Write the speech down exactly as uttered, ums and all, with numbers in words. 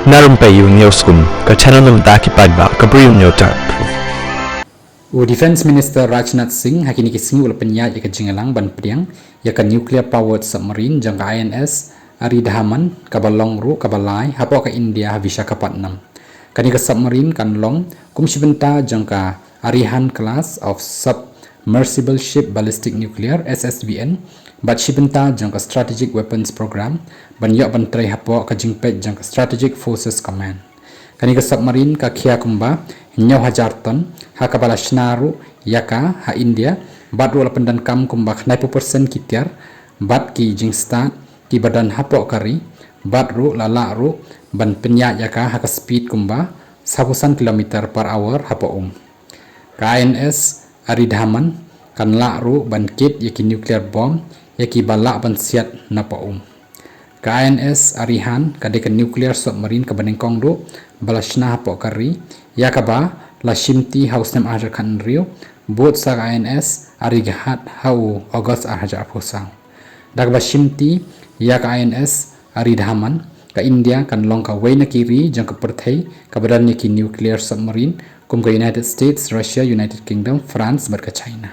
Na Rympei U News Kum, ka channel na bynta ki paidbah ka Bri U News Tap. U Defence Minister Rajnath Singh ha kine ki sngi u la pynïaid ïa ka jingïalang ban pdiang ïa ka nuclear powered submarine jong ka I N S Aridhaman, kaba long ruh kaba lai hapoh ka India ha Visakhapatnam. Kane ka submarine kan long kum shi bynta jong ka Arihant class of submersible ship ballistic nuclear, S S B N, bad shi bynta jong ka Strategic Weapons Program, ban ïoh ban trei hapoh ka jingpeit jong ka Strategic Forces Command. Kane ka submarine ka khia kumba hynñiew hajar ton, ha kaba la shna ruh ïa ka ha India, bad ruh la pyndonkam kumba khyndai phew percent ki tiar, bad ki jingstad kiba don hapoh ka ri, bad ruh la lah ruh ban pynïaid ïa ka ha ka speed kumba saw phew san kilometer per hour hapoh um. Ka I N S Aridhaman kan lah ruh ban kit ïa ki nuclear bomb ïa kiba lah ban siat napoh um. Ka I N S Arihant ka dei ka nuclear submarine kaba nyngkong duh ba la shna hapoh ka ri, ïa kaba la shimti ha u snem ar hajar khathynriew, bud sa ka I N S Arighat ha u August ar hajar arphew saw. Da kaba shimti ïa ka I N S Aridhaman, ka India kan long kawei na ki ri jong ka pyrthei kaba don ïa ki nuclear submarine, kum ka United States, Russia, United Kingdom, France bad ka China.